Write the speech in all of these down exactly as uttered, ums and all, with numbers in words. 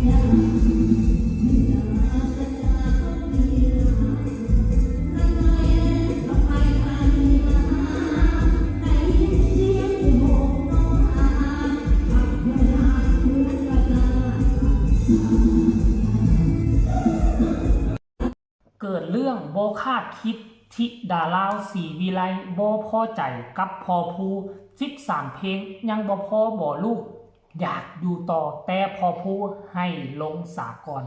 เกิดเรื่องบ่คาดคิด ธิดาลาวศรีวิไลบ่พอใจกับพ่อภู สิบสามเพลงยังบ่พอบ่ลูก อยากอยู่ต่อแต่พ่อภูให้ลงสากล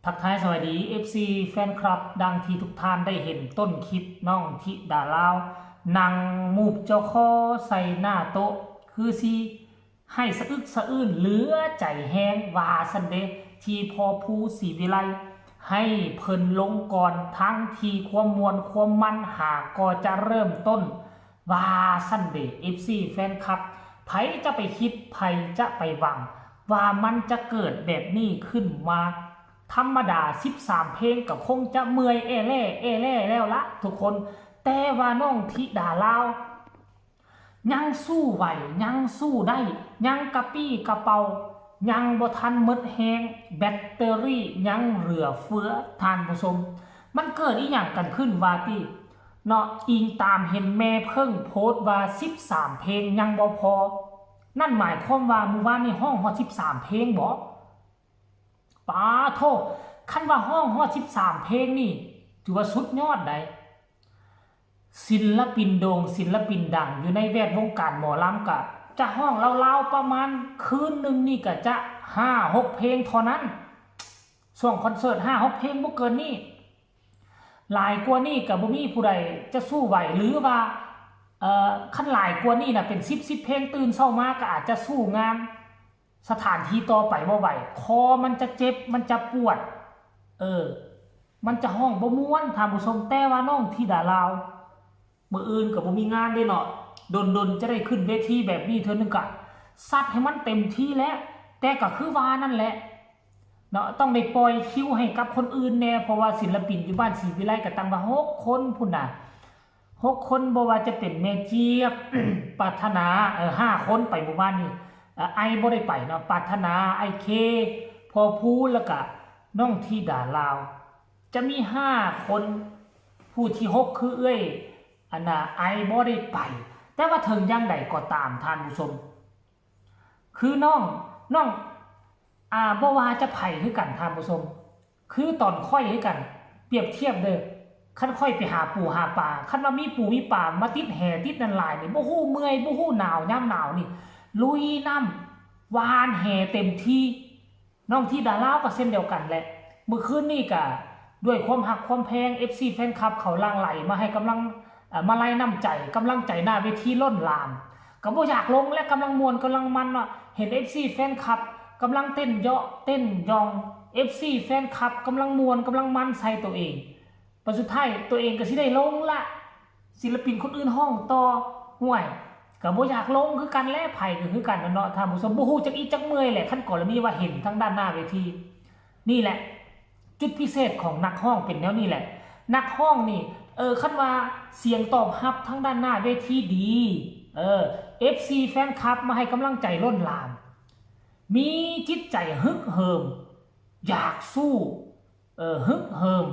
ทักทายสวัสดี เอฟซี แฟนคลับ ดังที่ทุกท่านได้เห็นต้นคลิปน้องธิดาลาว นั่งมูบเจ้าคอใส่หน้าโต๊ะ คือสิให้สะอึกสะอื้นเหลือใจแฮงว่าซั่นเด้ ที่พ่อภูศรีวิไลให้เพิ่นลงก่อน ทั้งที่ความม่วนความมันหากก็จะเริ่มต้น ว่าซั่นเด้ เอฟซี แฟนคลับ ไผจะไปคิด ไผจะไปหวัง ว่ามันจะเกิดแบบนี้ขึ้นมา ธรรมดา สิบสามเพลงก็คงจะเมื่อยแอ่แล่แอ่แล่แล้วละทุกคน แต่ว่าน้องธิดาลาว ยังสู้ไหว ยังสู้ได้ ยังกระปี้กระเป๋า ยังบ่ทันหมดแฮง แบตเตอรี่ยังเหลือเฟือ ท่านผู้ชม มันเกิดอีหยังกันขึ้นว่าติ เนาะ อิงตามเห็นแม่เพิ่งโพสต์ว่า สิบสามเพลงยังบ่พอ นั่นหมายความว่ามื้อวานนี่ฮ้องฮอด สิบสามเพลงบ่ ปาโท คันว่าฮ้องฮอด สิบสามเพลงนี่ ถือว่าสุดยอดได๋ ศิลปินโด่งศิลปินดังอยู่ในแวดวงการหมอลำก็จะฮ้องลาวๆประมาณคืนหนึ่งนี่ก็จะห้าหกเพลงเท่านั้น ช่วงคอนเสิร์ตห้าหกเพลงบ่เกินนี้ หลายกว่านี้ก็บ่มีผู้ใดจะสู้ไหว หรือว่า เอ่อ คันหลายกว่านี้น่ะเป็นสิบ สิบเพลง ตื่นเช้ามาก็อาจจะสู้งานสถานที่ต่อไปบ่ไหว คอมันจะเจ็บ มันจะปวด เออ มันจะฮ้องบ่ม่วน ท่านผู้ชม แต่ว่าน้องธิดาลาว มื้ออื่นก็บ่มีงานเด้เนาะ ดนๆ จะได้ขึ้นเวทีแบบนี้เทื่อนึงก็ซัดให้มันเต็มที่แหละ แต่ก็คือว่านั่นแหละ เนาะ ต้องได้ปล่อยคิวให้กับคนอื่นแหน่ เพราะว่าศิลปินอยู่บ้านศรีวิไลก็ตั้งว่าหกคนพุ้นน่ะ หกคน บ่ว่าจะเป็นแม่เจี๊ยบ ปรารถนา เออ ห้าคนไปหมู่บ้านนี่ เอ่อ ไอบ่ได้ไปเนาะ ปรารถนา ไอเค พ่อภู แล้วก็น้องธิดาลาว จะมีห้าคน ผู้ที่หกคือเอื้อย อันน่ะ ไอบ่ได้ไป แต่ว่าถึงอย่างใดก็ตาม ท่านผู้ชม คือน้อง น้อง อ่า บ่ว่าจะไผคือกัน ท่านผู้ชม คือตอนข้อยคือกัน เปรียบเทียบเด้อ คันข้อยไปหาปูหาปลา คันว่ามีปูมีปลามาติดแหติดนั่นหลายนี่ บ่ฮู้เมื่อย บ่ฮู้หนาวยามหนาวนี่ ลุยน้ำ หว่านแหเต็มที่ น้องธิดาลาวก็เช่นเดียวกันแหละ มื้อคืนนี้ก็ด้วยความฮักความแพง เอฟซี แฟนคลับเขาหลั่งไหลมาให้กำลัง เอ่อ มาลัยน้ำใจ กำลังใจหน้าเวทีล้นหลาม ก็บ่อยากลงและกำลังม่วนกำลังมันเนาะ เห็น เอฟซี แฟนคลับกำลังเต้นเยาะเต้นยอง เอฟซี แฟนคลับกำลังม่วนกำลังมันใส่ตัวเอง บัดสุดท้ายตัวเองก็สิได้ลงละ ศิลปินคนอื่นฮ้องต่อ ห่วย ก็บ่อยากลงคือกันแหละ ไผก็คือกันนั่นเนาะ ท่านผู้ชม บ่ฮู้จักอิดจักเมื่อยแหละ คันกรณีว่าเห็นทางด้านหน้าเวที นี่แหละ จุดพิเศษของนักฮ้องเป็นแนวนี้แหละ นักฮ้องนี่ เออ คันว่าเสียงตอบรับทางด้านหน้าเวทีดี เออ เอฟซี แฟนคลับมาให้กำลังใจล้นหลาม มีจิตใจฮึกเหิม อยากสู้ เออ ฮึกเหิม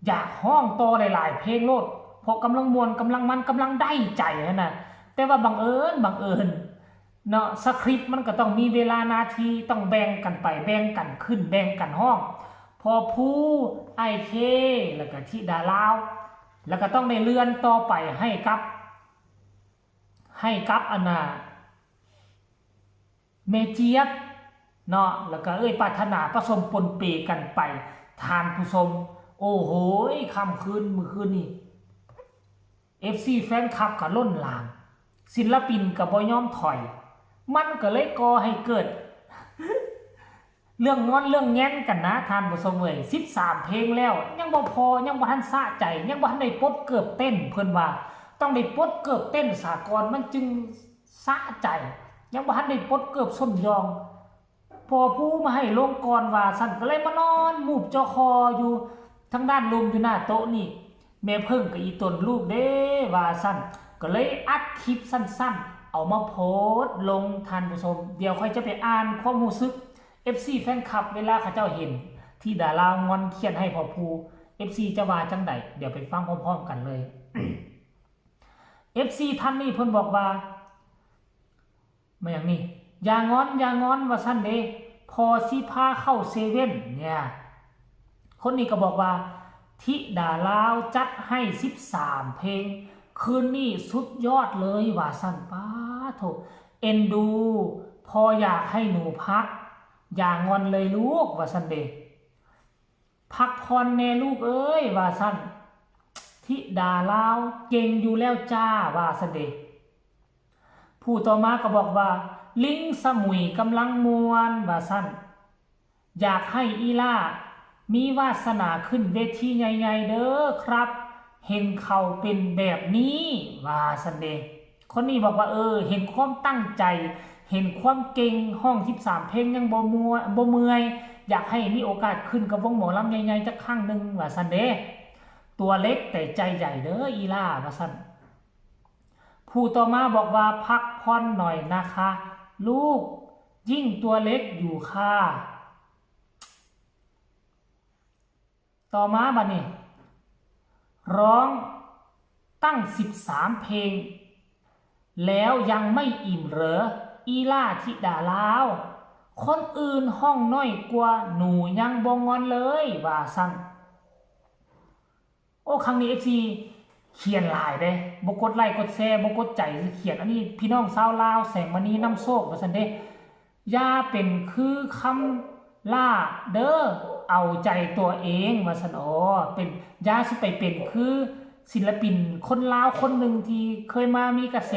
อยากฮ้องต่อหลายๆเพลงโลด เพราะกำลังม่วน กำลังมัน กำลังได้ใจหั้นน่ะ แต่ว่าบังเอิญ บังเอิญ เนาะ สคริปต์มันก็ต้องมีเวลาหน้าที่ ต้องแบ่งกันไป แบ่งกันขึ้น แบ่งกันฮ้อง พ่อภู ไอเค แล้วก็ธิดาลาว แล้วก็ต้องได้เลื่อนต่อไปให้กับ ให้กับอันน่ะ แม่เจี๊ยบ เนาะ แล้วก็เอื้อยปรารถนา ผสมปนเปกันไป ท่านผู้ชม โอ้โหย ค่ำคืนมื้อคืนนี้ เอฟซี แฟนคลับก็ล้นหลาม ศิลปินก็บ่ยอมถอย มันก็เลยก่อให้เกิด เรื่องงอนเรื่องแงนกันนะ ท่านผู้ชมเอ้ย สิบสามเพลงแล้ว ยังบ่พอ ยังบ่ทันสะใจ ยังบ่ทันได้ปลดเกิบเต้น เพิ่นว่า ต้องได้ปลดเกิบเต้นสากล มันจึงสะใจ ยังบ่ทันได้ปลดเกิบส้นยอง พ่อภูมาให้ลงก่อนว่าซั่น ก็เลยมานอนมูบเจ้าคออยู่ทางด้านลุ่มอยู่หน้าโต๊ะนี่ แม่เพิ่งกับอีตนลูกเด้ว่าซั่น ก็เลยอัดคลิปสั้น เอามาโพสต์ลง ท่านผู้ชม เดี๋ยวค่อยจะไปอ่านความรู้สึก เอฟซี แฟนคลับ เวลาเขาเจ้าเห็นที่ดาลาวงอนเคียนให้พ่อผู้ เอฟซี จะว่าจังใด เดี๋ยวไปฟังพร้อมๆกันเลย เอฟซี ท่านนี้เพิ่นบอกว่า มาอย่างนี้ อย่างอนอย่างอนว่าซั่นเด้ พอสิพาเข้าเซเว่นเนี่ย คนนี้ก็บอกว่า ธิดาลาวจัดให้ สิบสาม เพลง คืนนี้สุดยอดเลยว่าซั่น ป๊าโถ เอ็นดู พออยากให้หนูพัก อย่างอนเลยลูกว่าซั่นเด้ พักผ่อนแน่ลูกเอ้ยว่าซั่น ธิดาลาวเก่งอยู่แล้วจ้าว่าซั่นเด้ ผู้ต่อมาก็บอกว่า ลิงสมุยกำลังม่วนว่าซั่น อยากให้อีล่ามีวาสนาขึ้นเวทีใหญ่ๆเด้อครับ เห็นเขาเป็นแบบนี้ว่าซั่นเด้ คนนี้บอกว่า เออ เห็นความตั้งใจ เห็นความเก่ง ฮ้อง สิบสาม เพลงยังบ่มัวบ่เมื่อย อยากให้มีโอกาสขึ้นกับวงหมอลำใหญ่ๆจักครั้งหนึ่งว่าซั่นเด้ ตัวเล็กแต่ใจใหญ่เด้ออีล่าว่าซั่น ผู้ต่อมาบอกว่า พักผ่อนหน่อยนะคะ ลูก ยิ่งตัวเล็กอยู่ค่ะ ต่อมาบัดนี้ ร้องตั้ง สิบสาม เพลง แล้วยังไม่อิ่มเหรอ อีล่าธิดาลาว คนอื่นฮ้องน้อยกว่าหนูยังบ่งอนเลยว่าซั่น โอ้ ครั้งนี้ เอฟซี เขียนหลายเด้ บ่กดไลค์กดแชร์ บ่กดใจเขียน อันนี้พี่น้องชาวลาว แสงมณีนำโชคว่าซั่นเด้ อย่าเป็นคือคำล่าเด้อ เอาใจตัวเองว่าซั่น อ๋อ เป็น อย่าสิไปเป็นคือศิลปินคนลาวคนหนึ่งที่เคยมามีกระแส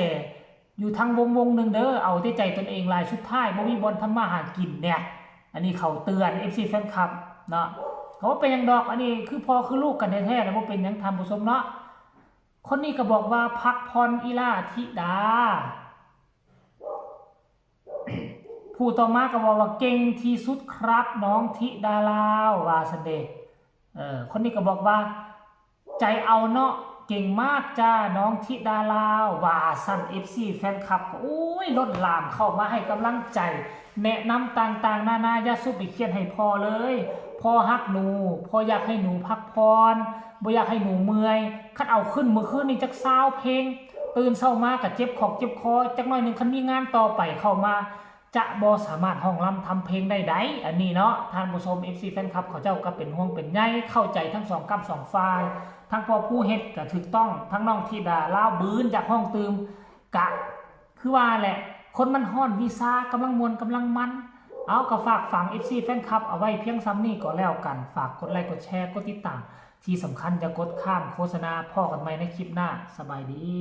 อยู่ทางวงวงหนึ่งเด้อ เอาแต่ใจตนเองหลาย สุดท้ายบ่มีบ่อนทำมาหากินเนี่ย อันนี้เขาเตือน เอฟซี แฟนคลับเนาะ เขาว่าเป็นหยังดอก อันนี้คือพ่อคือลูกกันแท้ๆนะ บ่เป็นหยัง ท่านผู้ชมเนาะ คนนี้ก็บอกว่า พักผ่อนอีล่าธิดา ผู้ต่อมาก็บอกว่า เก่งที่สุดครับน้องธิดาลาวว่าซั่นเด้ เออ คนนี้ก็บอกว่า ใจเอาเนาะ เก่งมากจ้าน้องธิดาลาวว่าซั่น เอฟซี แฟนคลับก็ โอ้ย ล้นหลามเข้ามาให้กำลังใจ แนะนำต่างๆนานา อย่าสุดไปเขียนให้พ่อเลย พ่อฮักหนู พ่ออยากให้หนูพักผ่อน บ่อยากให้หนูเมื่อย คันเอาขึ้นมื้อคืนนี่จัก ซาว เพลง ตื่นเช้ามาก็เจ็บขอกเจ็บคอ จักหน่อยหนึ่งคันมีงานต่อไปเข้ามา จะบ่สามารถฮ้องลำทำเพลงได้ใด อันนี้เนาะ ท่านผู้ชม เอฟซี แฟนคลับ เขาเจ้าก็เป็นห่วงเป็นใย เข้าใจทั้งสองก้ำสองฝ่าย ทั้งพ่อผู้เฮ็ดก็ถูกต้อง ทั้งน้องธิดาลาวบืนอยากฮ้องตื่ม กะ คือว่าแหละ คนมันฮ้อนวีซ่ากำลังม่วนกำลังมัน เอา ก็ฝากฝัง เอฟซี แฟนคลับ เอาไว้เพียงส่ำนี้ก็แล้วกัน ฝากกดไลค์กดแชร์กดติดตาม ที่สำคัญอย่ากดข้ามโฆษณา พ้อกันใหม่ในคลิปหน้า สบายดี